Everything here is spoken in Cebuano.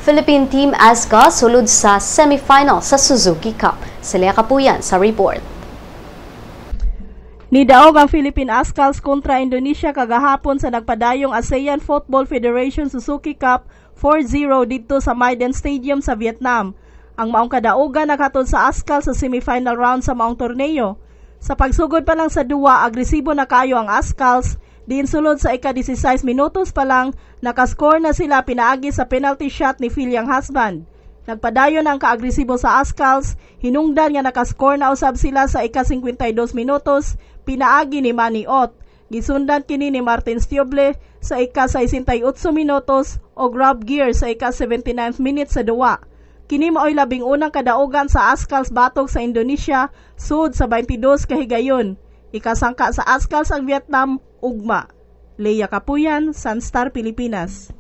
Philippine Team Azkals sulod sa semifinal sa Suzuki Cup. Sila Kapuyan sa report. Nidaog ang Philippine Azkals kontra Indonesia kagahapon sa nagpadayong ASEAN Football Federation Suzuki Cup 4-0 didto sa My Dinh Stadium sa Vietnam. Ang maong kadaugan naghatod sa Azkals sa semifinal round sa maong torneo. Sa pagsugod pa lang sa duwa, agresibo na kaayo ang Azkals. Diin sulod sa ika-16 minutos pa lang, nakascore na sila pinaagi sa penalty shot ni Phil Husband. Nagpadayon ang kaagresibo sa Azkals, hinungdan nga nakascore na usab sila sa ika-52 minutos, pinaagi ni Manny Ott. Gisundan kini ni Martin Steuble sa ika-68 minutos o Rob Gier sa ika-79 minute sa duwa. Kini mao'y 11 kadaugan sa Azkals batok sa Indonesia sud sa 22 kahigayon. Ikasangka sa Azkals ang Vietnam ugma. Leia Kapuyan, Sunstar Pilipinas.